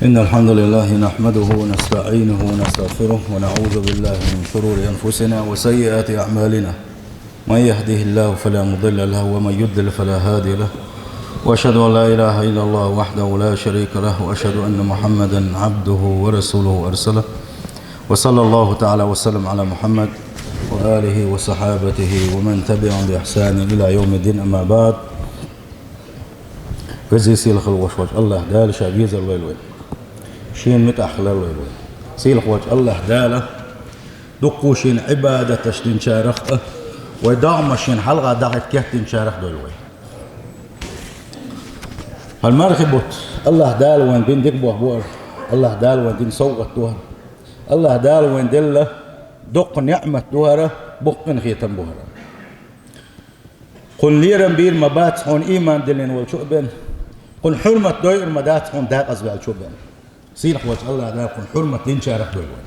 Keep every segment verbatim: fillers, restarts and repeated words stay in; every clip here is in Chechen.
إن الحمد لله نحمده ونستعينه ونستغفره ونعوذ بالله من شرور أنفسنا وسيئات أعمالنا. من يهده الله فلا مضل له ومن يضلل فلا هادي له. وأشهد أن لا إله إلا الله وحده لا شريك له وأشهد أن محمدا عبده ورسوله أرسله. وصلى الله تعالى وسلم على محمد وآله وصحابته ومن تبعهم بإحسان إلى يوم الدين، أما بعد. Веза-сийлахь волчу Аллахь Дала Ша везар лойла вай. Шена муьтӀахь хилар лойла вай. Сийлахь волчу Аллахь Дала дуккха Шена Ӏибадаташ динчарах а, вай догӀмаш Шена хьалха дахийта кхеттинчарах а дойла вай. ХӀара мархи бутт Аллахь Дала вайна дина дика болх бу хӀара. Аллахь Дала вайна дина совгӀат ду хӀара. Аллахь Дала вайна делла доккха ниӀмат ду хӀара, боккха къинхетам бу хӀара. Кхунна лерам бийр ма бац хьуна ийман диллина волчу а бен. Кхунна хьурмат дойур ма дац хьуна декъаза ваьллачу а бен. Сийлахь волчу Аллахь Дала кхунна хьурмат динчарах а дойла вай.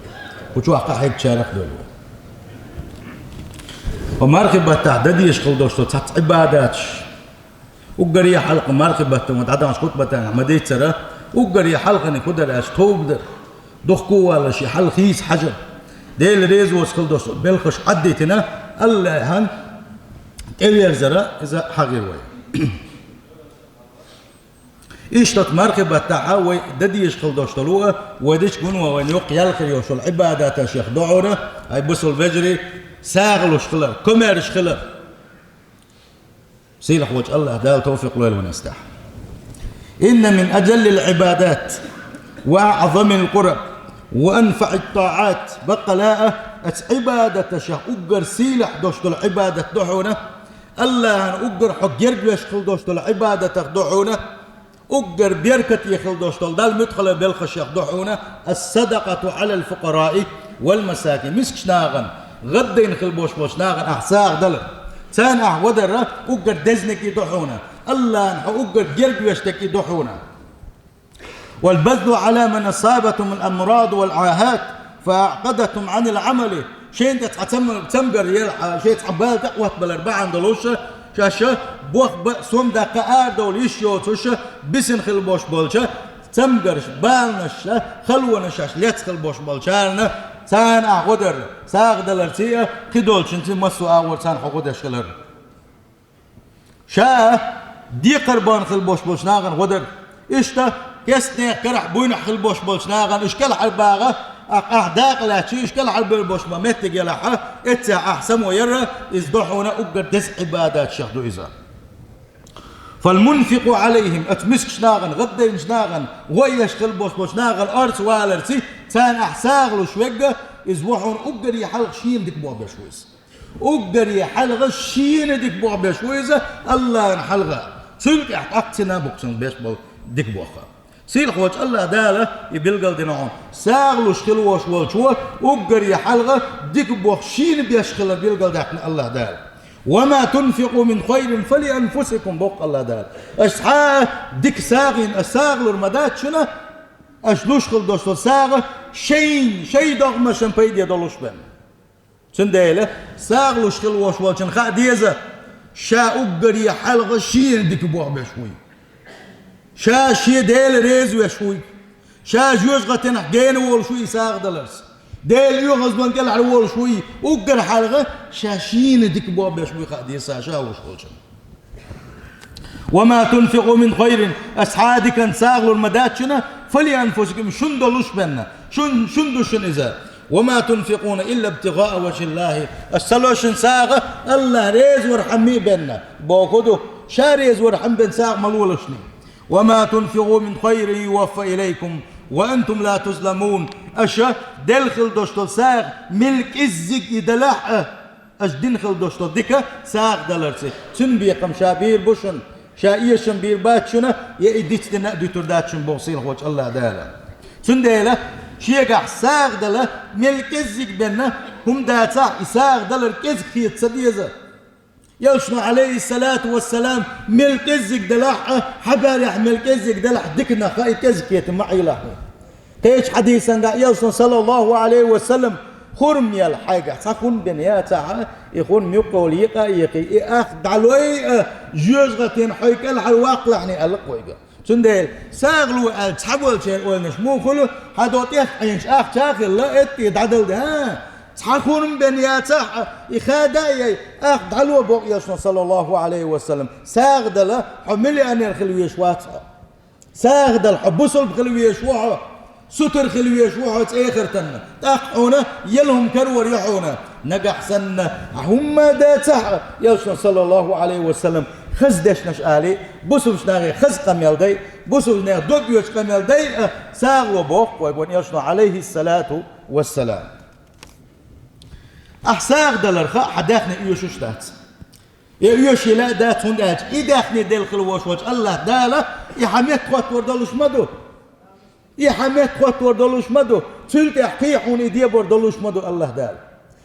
Кху чохь къахьегначарах а дойла вай. Ва мархи баттахь дан дезаш хила долуш долу цхьацца Ӏибадаташ. Уггаре хьалха мархи баттахь ма дӀадаханчу хутбатехь ма-дийццара, уггаре хьалханиг хӀун дара аьлча, тоба дара. Дохко а валлалц шен хьал хийца хьажар. Делан резавоца хила долуш долу белхаш Ӏаддитина, Аллахьан тӀеверзара иза хьахийра вай. Иштта оцу мархи баттахь вай дан дезаш хила долуш долу а, вай дича гуна ван вайна йоккха ял хир йолуш йолу Ӏибадаташех дохьуна, хӀай бусалба вежарий, сагӀа луш хилар, комаьрша хилар. Сийлахь волчу Аллахь Дала тавфикъ лойла вайна астахь. إن من أجل العبادات وأعظم القرب وأنفع الطاعات. Баккъала а, оцу Ӏибадаташех уггар сийлахь долуш долу Ӏибадат ду хьуна, Аллахьан уггар хьо герга веш хила долуш долу Ӏибадатах ду хьуна, уггар беркате хила долуш долу, Далла муьтӀахь хила белхашех ду хьуна, الصدقة على الفقراء والمساكين. Мискачу нахана, гӀаддайна хила болуш болчу нахана ахь сагӀа далар. Царна ахь гӀо дар уггар дезаниг и ду хьуна. Аллахьан хьо уггар герга веш дерг и ду хьуна. والبذل على من أصابتهم الأمراض والعاهات فأعقدتهم عن العمل. Шайна тӀе цхьа цам-, цамгар елахь, шайн цхьа бала тӀе а хӀоттабалар бахьана долуш, шаьш бохба а, сом даккха а арадовла йиш йоцуш, бисина хила болуш болчу цамгарш, баланаш, халонаш шаьш лецна хила болуш болчарна, царна ахь гӀо дар, сагӀа даларций а, кхидолчуьнций массо а агӀор царна хьо гӀо деш хилар. Ша декхар бан хила болуш болчу нахана гӀо дара. Иштта кестнех карахь буйнахь хила болуш болчу нахана уьш кӀелхьарбагӀа, ахь, ахь дакъа лаьтташ, уьш кӀелхьарбевр болуш ма меттиг елахь, эццехь ахь само яра, иза ду хьуна уггар деза Ӏибадаташех ду иза. فالمنفق عليهم, оцу мискачу нахана, гӀаддайначу нахана, гӀо еш хила болуш болчу нахана орца валарций, царна ахь сагӀа луш верг, иза ву хьуна уггаре хьалха шена дика болх беш ву иза. Уггаре хьалха шена дика болх беш ву иза, Аллахьан хьалха. Цуьнан тӀехь тӀаккха цхьана бу цунна беш болу дика болх. Сийлахь волчу Аллахь Дала и билгал дина хьуна. СагӀа луш хила волуш волчо уггаре хьалха дика болх шена беш хилар билгал даьккхина Аллахь Дала. وما تنفقوا من خير فلأنفسكم, боху Аллахь Дала. Аша цхьа а дика сагӀина, аша сагӀа лур ма дац шуна, аша луш хила долуш долу сагӀа шайн, шайн догӀмашна пайде долуш бен. Цундела сагӀа луш хила волуш волчунна хаа деза, ша уггаре хьалха шена дика болх беш вуй. Ша шен Дела реза веш вуй. Ша жоьжахатинах гена волуш вуй сагӀа даларца. Делан оьгӀазлон кӀелхьара волуш вуй. Уггар хьалха ша шена дика болх беш вуй хаа деза ша луш волчунна. وما تنفقوا من خير, аша цхьа а диканца сагӀа лур ма дац шуна, فلأنفسكم, шуна долуш бен, шун, шуна ду шуна иза. وما تنفقون إلا ابتغاء وجه الله. Аша ца ло шуна сагӀа Аллахь реза вархьама бен, боху ду, ша реза вархьама бен сагӀа ма лолаш шуна. وما تنفقوا من خير يوف إليكم وأنتم لا تظلمون. Аша делла хила долуш долу сагӀа мел кӀеззиг и далахь а, аша дина хила долуш долу дика сагӀа даларца. Цуьнан бекхам ша бийр бу шуна, ша эшам бийр бац шуна, я и дицдина а дуьтур дац шуна, боху сийлахь волчу Аллахь Дала. Цундела шегахь сагӀа дала мел кӀеззиг бен хӀума дацахь, и сагӀа далар кӀезиг хета ца деза. Элчано, Ӏалайхиссалату вассалам, мел кӀеззиг далахь а, хьан барехь мел кӀеззиг далахь, диканах хаий кӀезиг хета ма Ӏелахь. Кхечу хьадисангахь Элчано, саллаллаху Ӏалайхи ва саллам, хурма елахь хьайгахь, цхьа хурма бен яцахь а, и хурма юккъе йолу екъа а екхий, и ах дӀалой а, жоьжахатин хьой кӀелхьара ваккхалахьний аьлла-кх вайга. Цундела сагӀа ло аьлла цхьаболчеран ойланаш муха хуьлу, хьан до тӀех Ӏийначу ахча а хилла, этта дӀадала де, хӀа? Цхьа хӀума бен яцахь, и хада а яй, ахча дӀало боху Элчано, саллаллаху Ӏалайхи ва саллам. СагӀа дала хьо миллионер хила везаш вац хьо. СагӀа дала хьо бусалба хила везаш ву хьо, сутара хила везаш ву хьо цӀе хартанна. ТӀаккха хьуна яла хӀума карор ю хьуна. Нагахь санна хьан хӀумма а дацахь, Элчано, саллаллаху Ӏалайхи ва саллам, хаза дешнаш али, бусалбачу нахе хаза къамел дай, бусалбачу нехан дог оьцу къамел дай, а, сагӀа ло боху вайга вайн Элчано, Ӏалайхиссалату вассалам. Ахь сагӀа даларх хьан даьхни оьшуш дац. Я оьший лаьа дац, хӀунда аьлча и даьхни делла хила волуш волчу АллахӀ Дала и хьан меттахӀоттор долуш ма ду. И хьан меттахӀоттор долуш ма ду. Цуьнан тӀехь кхин хьуна и дебор долуш ма ду АллахӀ Дала.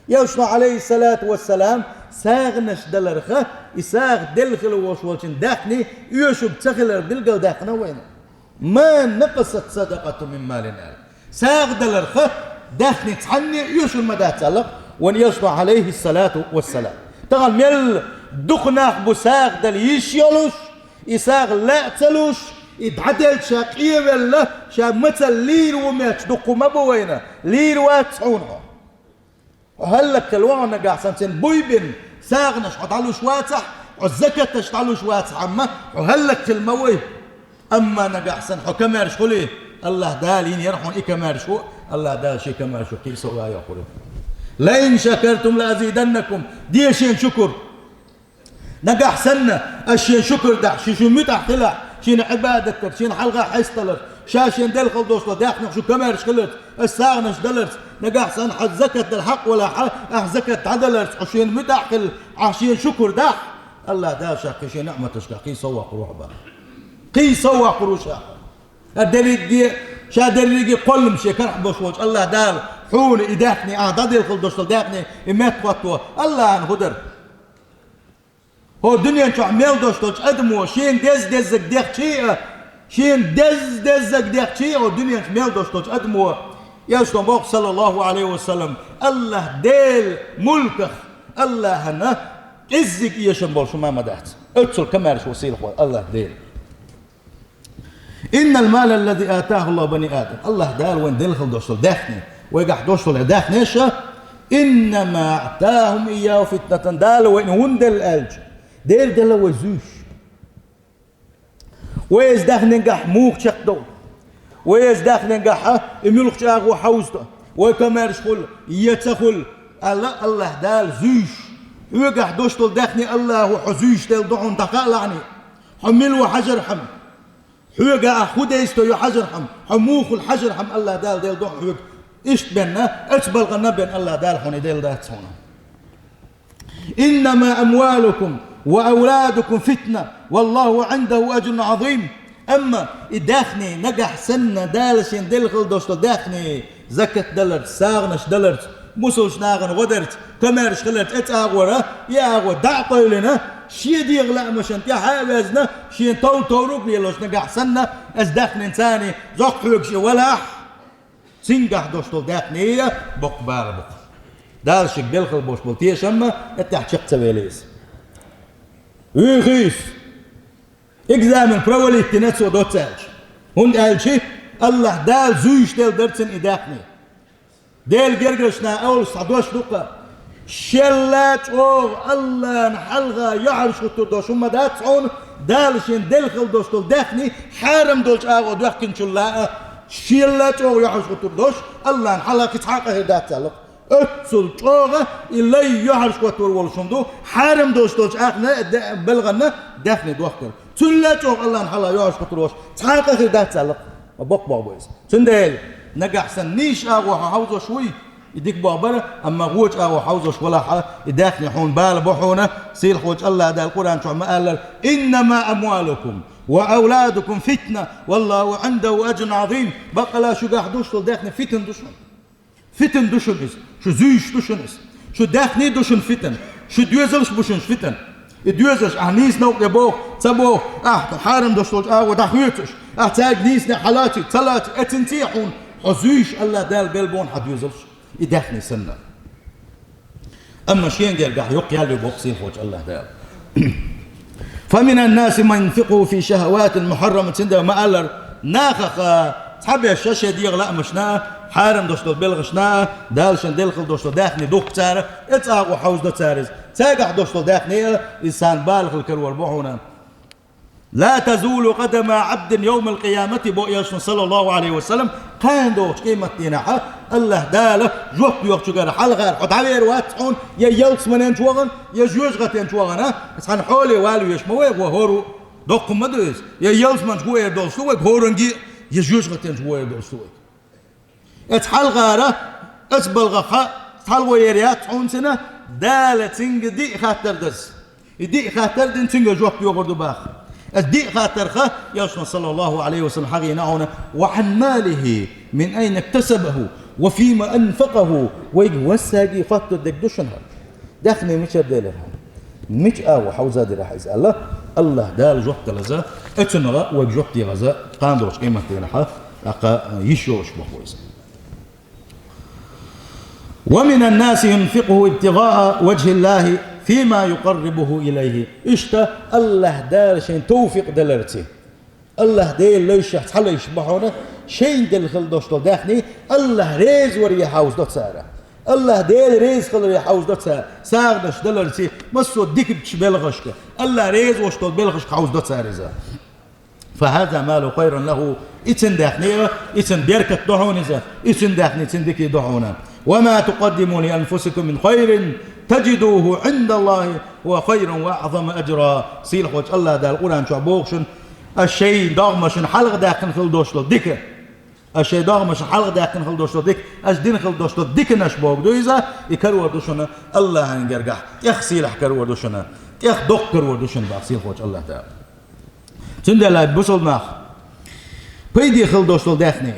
Элчано, Ӏалайхиссалату вассалам, сагӀанаш даларх, и сагӀа делла хила волуш волчун даьхни оьшург ца хилар билгалдаьккхина вайна. «Ма накъасат садакъатун мин малин», аьлла. СагӀа даларх даьхни цхьанне а оьшур ма дац аьлла вайн Элчано, Ӏалайхиссалату вассалам. Тахана мел дукха нах бу сагӀа дала йиш йолуш, и сагӀа лаьа ца луш, и дӀаделча ша къевелла, ша мацалла лийр ву моьттуш дуккха ма бу вайна, лийр вац хьуна хьо. Хьо хӀаллакьхила вахана нагахь санна, цуьнан буй бина сагӀанаш хьо дӀалуш вацахь, хьо закаташ дӀалуш вацахь, амма хьо хӀаллакьхила ма вай. Амма нагахь санна хьо комаьрша хуьлий, АллахӀ Дала йина яра хьуна и комаьрша ву, АллахӀ Дала шен комаьрша ву кхин а сов а йоккхур ю. «Лаин шакартум лаазиданнакум», де шена шукур. Нагахь санна, ас шена шукур дахь, шу шун муьтӀахь хилахь, шена Ӏибадат дар, шена хьалха хьесталар, ша шена делла хила долуш долу даьхнех шу комаьрша хиларца, ас сагӀанаш даларца, нагахь санна хьан закат дала хьакъ валахь, ахь закат дӀадаларца, хьо шена муьтӀахь хила, ахь шена шукур дахь, АллахӀ Дала ша кхин шен ниӀматашкахь кхин сов воккхур ву хьо боху. Кхин сов воккхур ву ша. А дерриге, ша дерриге кхоллам шен карахь болуш волчу АллахӀ Дала хьуна и даьхни, ахь дӀаделла хила долуш долу даьхни, и меттахӀотто, АллахӀана хӀун дара? ХӀо дуьнен чохь мел долуш долчу адамо шена деза-деззаг дехчий а, шена деза-деззаг дехчий а, хӀо дуьнен чохь мел долуш долчу адамо, Элчано боху, саллаллаху Ӏалайхи ва саллам, АллахӀ Делан мулках, АллахӀана кӀеззиг эшам болуш хӀума ма дац. Оццул комаьрша ву сийлахь волу АллахӀ Дела. «Иннал мала аллази атаху Аллаху бани Адам». АллахӀ Дала вайна делла хила долуш долу даьхни, вайгахь долуш долу даьхнеша, «иннама аътахум ийяху фитнатан», Дала вайна хӀунда делла аьлча, Дела делла вай зуьйш. Вай иза даьхненгахь муха чекхдовла? Вай иза даьхненгахь и муьлхачу агӀо хьовзадо? Вай комаьрша хуьлу, я ца хуьлу, аьлла АллахӀ Дала зуьйш. Хьоьгахь долуш долу даьхни АллахӀа хьо зуьйш делла ду хьуна дӀакхаалахьаний? Хьо мила ву хьажархьама? Хьоьга ахь хӀун дайсто ю хьажархьама, хьо муха хуьлу хьажархьама АллахӀ Дала делла ду хьоьга. Иштта бенна, оцу балхана бен АллахӀ Дала хьуна и делла дац хьуна. «Иннама амвалукум ва авладукум фитна, валлаху Ӏиндаху аджрун Ӏазим». Амма и даьхни нагахь санна Дала шен делла хила долуш долу даьхни, закат даларца, сагӀанаш даларца, мусулш нахана гӀо дарца, комаьрша хиларца, оцу агӀора, и агӀо дӀа а къевлина, шен дегӀан лаамашна тӀаьхьа а везна, шен тов-товриг а лелош нагахь санна, аса даьхнин царний зоккха хьоьгуш и валахь, цуьнгахь долуш долу даьхни боккха бала бу-кх. Дала шега делла хила болуш болу тешам а тӀаьхьа чекх ца велий иза. Вуьйхуьйсу! Экзамен провалить дина цо доцца аьлча. ХӀунда аьлча АллахӀ Дала зуьйш делла дара цуьнан и даьхни. Делан гергарчу наха олуш цхьа дош ду-кх: «Шелла чӀогӀа АллахӀна хьалха йоьхьарш хӀуттур долуш хӀума дац хьуна, Дала шена делла хила долуш долу даьхни хьарам долчу агӀо доьхкинчул а, шелла чӀогӀа йоьхьарш хӀуттур долуш, АллахӀна хьалха кхин цхьа а къа хир дац», аьлла-кх. Оццул чӀогӀа и лай йоьхьарш хӀуттур волуш хӀума ду, хьарам долуш долчу ахна де-, белхана даьхни дохкар. Цул а чӀогӀа АллахӀна хьалха йоьхьарш хӀуттур волуш цхьа а къа хир дац аьлла-кх. Боккха боху иза. Цундела нагахь санна нийса агӀо хьо хьовзош вуй, и дика боху бара, амма вочу агӀо хьовзош валахь, и даьхни хьуна бала бу хьуна, сийлахь волчу АллахӀ Дала Къуръан чохь ма аллара: «Иннама амвалукум ва авладукум фитна, валлаху Ӏиндаху аджрун Ӏазим». Баккъала шуьгахь долуш долу даьхни фитна ду шуна. Фитна ду шуна иза. Шу зуьйш ду шуна иза. Шу даьхни ду шуна фитна. Шу доьзалш бу шуна фитна. И доьзалш ахь нийса новкъа тӀе боху, ца боху, ахь хьарам долуш долчу агӀо дӀахоьцуш, ахь цаьрга нийса некъ хьалаций, ца лаций, эцинций хьуна, хьо зуьйш АллахӀ Дала белла бу хьуна хьан доьзалш, и даьхни санна. Амма шен гергахь йоккха ял ю боху сийлахь волчу АллахӀ Дала. فمن الناس من ينفقه في شهوات محرمة, цундела ма-аллара, нахах цхьаберш шоай дегӀан лаамашна, хьарам долуш долу белхашна, Дала шайна делла хила долуш долу даьхни духку цара, и цӀа а хьовзадо цара иза. Цигахь долуш долу даьхни а, иза царна бала хила карор бу хьуна. لا تزول قدما عبد يوم القيامة, боху элчано, саллаллаху Ӏалайхи ва саллам, кхана догӀучу къематдийнахь Аллаха Дала жоп доьхучуьнгара хьалхара хьо дӀавер вац хьуна, я ялсаманен чу вахана, я жоьжахатен чу вахана, цхьана хьоле вала веш ма вай хӀора, доккха ма ду иза, я ялсаман чу гӀо эр долуш ду вай хӀоранге, я жоьжахатен чу гӀо эр долуш ду вай. Эцу хьалхара, эцу балхахь, цхьалгӀо ер яц хьуна цуьнан, Дала цуьнга диъ хаттар дац. И диъ хаттар дина цуьнга жоп йогӀур ду боху. Эцу диъ хаттарх, элчано, саллаллаху Ӏалайхи ва саллам, хьахийна хьуна: وعن ماله من أين اكتسبه وفيما أنفقه, вайга массаьрга хоттур дерг ду шуна хӀара. Даьхни мичара делира хьуна? Мича агӀор хьовзадира хьо иза аьлла, Аллаха Дала жоп далаза, эцунга вайга жоп дехаза, кхана долчу къематдийнахь, тӀаккха йиш йолуш боху иза. ومن الناس ينفقه ابتغاء وجه الله فيما يقربه إليه. Иштта Аллаха Дала шайна товфикъ даларца, Аллаха Дела лайшехь цхьа лайш бу хьуна, шайна делла хила долуш долу даьхни Аллаха реза варе хьовзадо цара. Аллаха Дела реза хиларе хьовзадо цара, сагӀанаш даларца, массо а дикачу белхашка, Аллаха реза волуш долу белхашка хьовзадо цара иза. فهذا مال خير له, и цуьнан даьхни а, и цуьнан беркат ду хьуна иза, и цуьнан даьхни цуьнан дика ду хьуна. وما تقدموا لأنفسكم من خير تجدوه عند الله هو خيرا وأعظم أجرا. Сийлахьчу Аллаха Дала Къуръан чохь боху шуна, аш шайн догӀмашна хьалха даьккхина хила долуш долу дика, аш шайн догӀмашна хьалха даьккхина хила долуш долу дика, аш дина хила долуш долу диканаш боху ду иза, и карор ду шуна Аллахьан гергахь, тӀех сийлахь карор ду шуна, тӀех доккха карор ду шуна боху сийлахьчу Аллаха Дала. Цундела, бусалба нах, пайде хила долуш долу даьхни.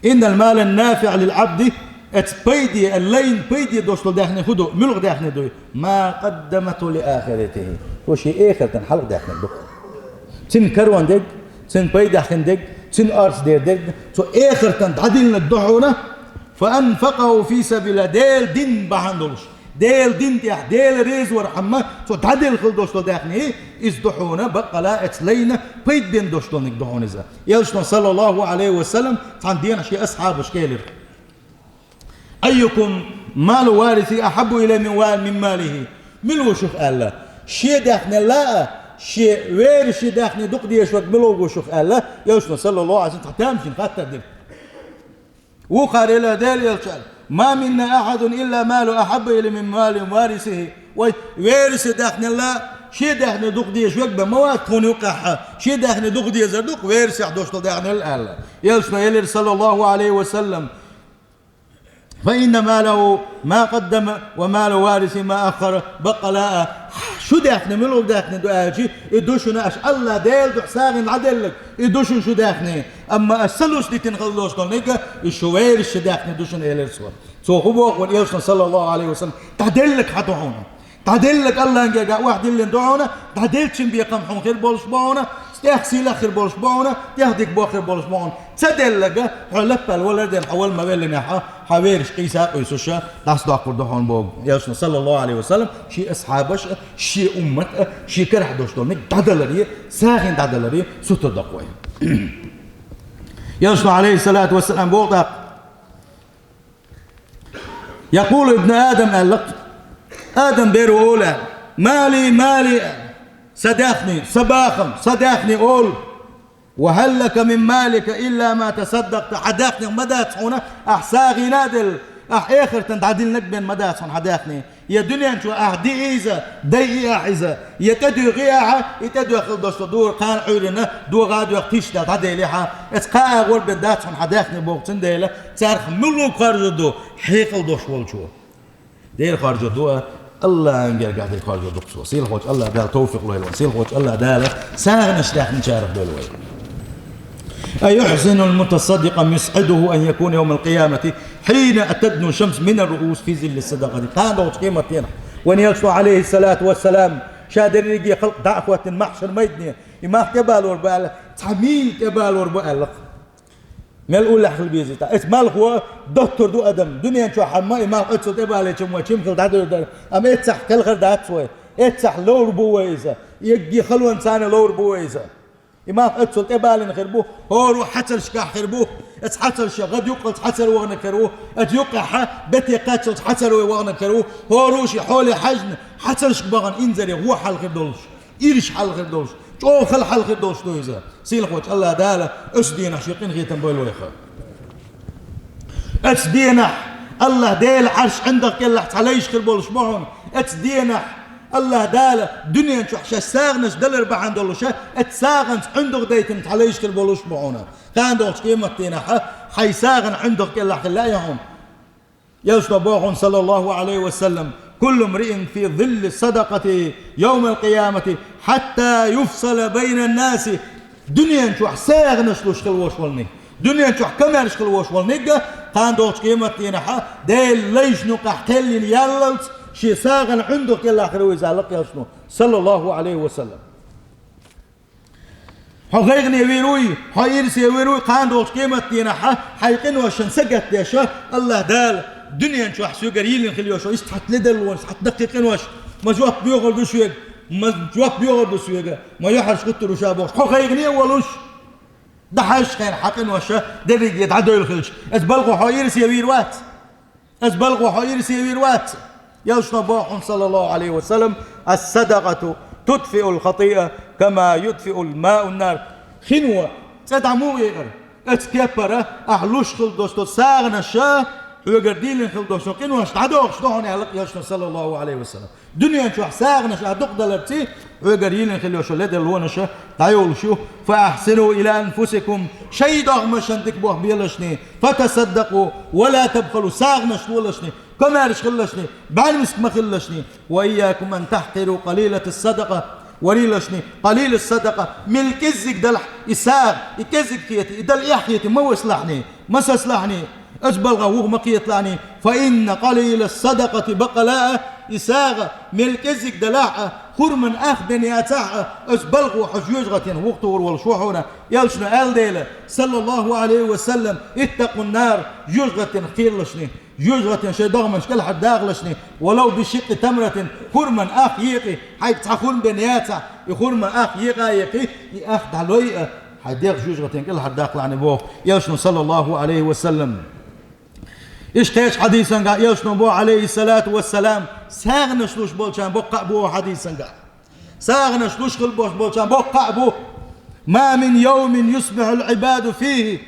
إن المال النافع للعبد, эцу пайде, лайна пайде долуш долу даьхни хӀун ду, муьлха даьхни ду? ما قدمه لآخرته. Цо шен эхартан хьалха даьккхинарг ду. Цуьнан карор дерг, цуьнан пайдехь хин дерг, цуьнан орца дер дерг, цо эхартан дӀадиллинарг ду хьуна, فأنفقه في سبيل الله, Делан дин бахьана долуш. Делан дин тӀехь, Дела реза вархьама, цо дӀаделла хила долуш долу даьхни, иза ду хьуна, баккъала эцу лайна пайда бен долуш долниг ду хьуна иза. Элчано, саллаллаху Ӏалайхи ва саллам, цхьана дийнахь шен асхьабашка элира: أيكم مال وارثه أحب إليه من وال-، من ماله؟ Мила ву шух аьлла? Шен даьхнилла а, шен верасийн даьхни дукха дезаш верг мила ву шух аьлла, элчано, саллаллаху Ӏалайхи ва саллам, цхьа тамашийна хаттар дира. Вукхара элира Делан элчано: ما منا أحد إلا ماله أحب إليه من مال وارثه. Вай, верасийн даьхнилла, шен даьхни дукха дезаш верг бен ма вац тхуна юккъехь, шен даьхни дукха дезар ду-кх верасех долуш долу даьхнилла аьлла. Элчано элира, саллаллаху Ӏалайхи ва саллам: فإن ماله ما قدم ومال وارثه ما أخر. Баккъала а, шу даьхни муьлха даьхни ду аьлча, и ду шуна аш Аллаха Делан дуьхьа сагӀина дӀаделларг, и ду шуна шу даьхни. Амма аш ца луш дитина хила долуш долниг, и шу верасийн даьхни ду шуна, элира цо. Цо хӀун боху вайн элчано, саллаллаху Ӏалайхи ва саллам, дӀаделларг хьан ду хьуна? ДӀаделларг Аллахьан гергахь охьадиллина ду хьуна, дӀаделлачун бекхам хьуна хир болуш бу хьуна, тӀех сийлахь хир болуш бу хьуна, тӀех дика боху хир болуш бу хьуна. Ца делларг, хьо лаппал валар ден, хьо вала ма веллинехь, хьан верасаш къийса а къуьйсуш, дӀасадоккхур ду хьуна боху элчано, саллаллаху Ӏалайхи ва саллам, шен асхьабаш а, шен уммат а, шен карахь долуш долниг дӀадаларе, сагӀина дӀадаларе, сутара доккху вай. Элчано, Ӏалайхиссалату вассалам, боху тӀаккха: يقول ابن آدم, аьлла-кх, Адам бер ву олу аьлла: مالي مالي, сан даьхни, сан бахам, сан даьхни олу. وهل لك من مالك إلا ما تصدقت, хьан даьхнех ма дац хьуна ахь сагӀина а делла, ахь эхартан дӀадиллинарг бен ма дац хьуна хьан даьхни. Я дуьнен чу ахь диъ иза, дайъи ахь иза, я тӀедуьйхи ахьа, и тӀедоьхна долуш долу дора кхана Ӏуьйранна догӀа а доьхна, тишна дӀаделли хьан, эцу кхаа агӀор бен дац хьуна хьан даьхни боху, цундела царах муьлха харжур ду хьекъал долуш волчо? Дера харжур ду а, Аллахьан гергахь дерг харжур ду-кх цо. Сийлахьчу Аллаха Дала товфикъ лойла вайн, сийлахьчу Аллаха Дала сагӀанаш даьхначарах дойла вай. أيحسن المتصدق أم يسعده أن يكون يوم القيامة حين تدنو الشمس من الرؤوس في ظل الصدقة. Кхана долчу къематдийнахь вайн элчано, Ӏалайхиссалату вассалам, ша дерриге халкъ дӀа а хӀоттийна маьхьшар майдане, и мах тӀебалор бу аьлла, цхьа мийла тӀебалор бу аьлла-кх. Мел уллехь хила беза иза. Эцу малхо доттур ду адам. Дуьнен чохь хьан ма и малх оццул тӀебалийча ма чим хила дӀадуьйр дара. Амма эццахь кхелхар дац вай. Эццахь ловр бу вай иза. Эггий халонца цхьаьна ловр бу вай иза. И малх оццул тӀебалийна хир бу, хӀора хьацаршкахь хир бу. Оцу хьацарша гӀад юккъалц хьацар ваханарг хир ву, оцу юккъехь бете кхаччалц хьацар вай ваханарг хир ву, хӀора шен хьоле хьаьжна, хьацаршка бахана инзаре вон хьал хир долуш, ирча хьал хир долуш, чӀогӀа хала хьал хир долуш ду иза. Сийлахьчу АллахӀ Дала оцу дийнахь шен къинхетам бойла вайх. Оцу дийнахь АллахӀ Делан Ӏарш ӀиндагӀ кӀелахь цхьа лайш хир болуш бу хьуна. Оцу дийнахь АллахӀ Дала дуьнен чохь шаьш сагӀанаш далар бахьана долуш, оцу сагӀанца ӀиндагӀ дайтина цхьа лайш хир болуш бу хьуна. Кхана догӀучу къематдийнахь хьайн сагӀана ӀиндагӀ кӀелахь хила лаьа хьуна. Элчано боху хьуна, саллаллаху Ӏалайхи ва саллам: «Куллу мриин фи зилли садакъати йовмал къиямати, хьатта юфсала байнан наси». Дуьнен чохь сагӀанаш луш хила волуш волниг, дуьнен чохь комаьрша хила волуш волниг, кхана догӀучу къематдийнахь Делан лайшна юкъахь кхел йина яллалц, шен сагӀана ӀиндагӀ кӀелахь хир ву иза, аьлла элчано, саллаллаху Ӏалайхи ва саллам. Хьо гӀайгӀане вийр вуй, хьо ирсе вийр вуй, кхана догӀучу къематдийнахь хьайн къиношна сагатдеш, АллахӀ Дала дуьнен чохь соьгара йийлина хила йолуш йолу иштта хьан ледарлонаш, хьан даккхий къинош, ма жоп доьхур ду шуьга, ма жоп доьхур ду соьга, ма юьхьӀаьржа хӀуттур ву ша бохуш, хьо гӀайгӀане а волуш, дӀахьаьжча хьайн хьан къинош дерриге дӀадевлла хилча, оцу балхо хьо ирсе вийр вац. Оцу балхо хьо ирсе вийр вац. Элчано боху хьуна, саллаллаху Ӏалайхи ва саллам: «Ас-садакъату тутфиул хатиа, кама ютфиул маун нар». Хино цӀе дӀа муха екъар? Оцу кепара ахь луш хила долуш долу сагӀанаш хьоьгара дийлина хила долуш долу къинош дӀадохуш ду хьуна, аьлла элчано, саллаллаху Ӏалайхи ва саллам. Дуьнен чохь сагӀанаш ахь дукха даларца, хьоьгара йийлина хила йолуш йолу ледарлонаш дӀайолуш ю. «Фа ахьсину ила анфусикум», шайн догӀмашна дика болх белашний, «фа тасаддакъу ва ла табхалу», сагӀанаш лолашний, комаьрша хилалашний, бӀаьрмиск ма хилалашний, «ва ийякум ан тахькъиру къалилатас садакъа», варилашний, къалилас садакъа, мел кӀеззиг далахь и сагӀа, и кӀеззиг хета, и дала эхь хета, ма васалахьний, ма сасалахьний. Оцу балхах вуха ма кхеталахьний, «фа инна къалилас садакъати бакъалаа», и сагӀа мел кӀеззиг далахь а, хурман ах бен яцахь а, оцу балхо хьо жоьжахатина вуха тухур волуш ву хьуна. Элчано аьлла дела, саллаллаху Ӏалайхи ва саллам: «Иттакъун нар», жоьжахатина кхералашний, жоьжахатина шайн догӀманаш кӀелхьардахалашний, «валав би шикъкъи тамратин», хурман ах екъий, хьайга цхьа хурма бен яцахь, и хурман ах екъа а екъий, и ах дӀалой а, хьайн дегӀ жоьжахатина кӀелхьардаккхалахьний боху элчано, саллаллаху Ӏалайхи ва саллам. Иштта кхечу хьадисангахь элчано боху, Ӏалайхиссалату вассалам, сагӀанаш луш болчарна боккха а бу хьадисангахь. СагӀанаш луш хила болуш болчарна боккха а бу: «Ма мин йовмин юсбихьул Ӏибаду фихи».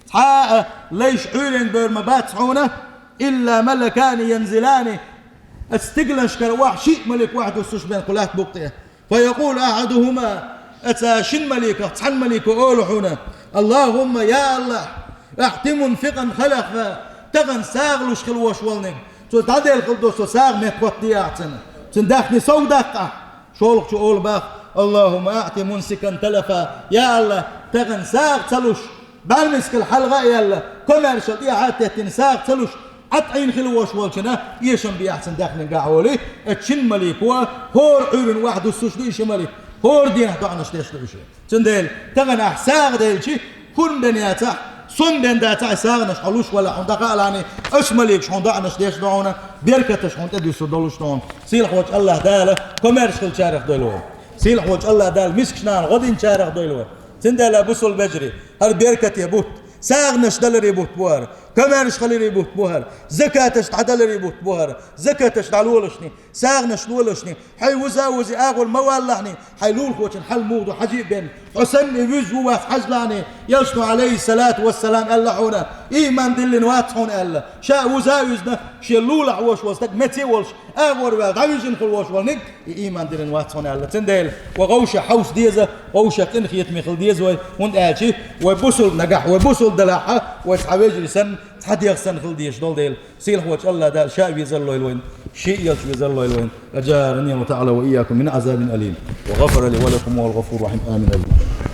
Цхьа а лайш Ӏуьйренга бевр ма бац хьуна, «илла малакани янзилани». Оцу стигланашкара охьа шиъ малик охьа дуссуш бен кху лаьтта букъ тӀе. «Фа якъулу ахьадухума», оцу шина маликах цхьана малико олу хьуна: «Аллахумма, я АллахӀ, ахьти мунфикъан халафа», тахана сагӀа луш хила вош волниг, цо дӀаделла хила долуш долу сагӀа меттахӀоттаде ахь цунна, цуьнан даьхни сов даккха ахь. ШолгӀачо олу боху: «Аллахумма ахьти мумсикан талафа», я АллахӀ, тахана сагӀа ца луш, бӀаьрмискал хьалха а яьлла, комаьршал тӀехьа а теттина сагӀа ца луш, Ӏад Ӏийна хила вош волчунна эшам бе ахь цуьнан даьхнин гахь олий, оцу шина малико хӀора Ӏуьйранна охьа дуссуш ду и ши малик, хӀора дийнахь доӀанаш деш ду и ши. Цундела, тахана ахь сагӀа делчи, хурма бен яцахь, сом бен дацахь, и сагӀанаш хьо луш валахь, хьуна дӀакхаалахьаний, оцу маликаш хьуна доӀанаш деш ду хьуна, беркаташ хьуна тӀедуьссур долуш ду хьуна. Сийлахьчу АллахӀ Дала комаьрша хиллачарах дойла вай. Сийлахьчу АллахӀ Дала мискачу нахана гӀо динчарах дойла вай. Цундела, бусалба вежарий, хӀара беркате бутт, сагӀанаш даларе бутт бу хӀара, комаьрша хиларе бутт бу хӀара, закаташ дӀадаларе бутт бу хӀара, закаташ дӀалолашний, сагӀанаш лолашний, хьайн вуза а вузи агӀор ма валлахьаний, хьайн лулахочун хьал муха ду хьажи а бен, хьо санна и вуьзза ву вац хьажлахьаний, элчано, Ӏалайхиссалату вассалам, аьлла хьуна, иман диллина вац хьуна аьлла, ша вуза а вуьзна, шен лулахь волуш волу стаг меце а волуш, агӀор ваьлла дӀавижина хила вош волниг, и иман диллина вац хьуна аьлла. Цундела, вай вовшех хьовса деза, вовшех къинхетаме хила деза вай, хӀунда аьлча вай бусалба нагахь, вай бусалба делахь а, вай цхьа вежарий санна, цхьа дегӀ санна хила дезаш долу дела. Сийлахьчу АллахӀ Дала ша везар лойла вайна, шен элча везар лойла вайна. Аджарани Аллаху Таала ва ийякум мин азабин алим. Ва гъафара ли ва лакум ва гъафур рахим. Амин. Амин.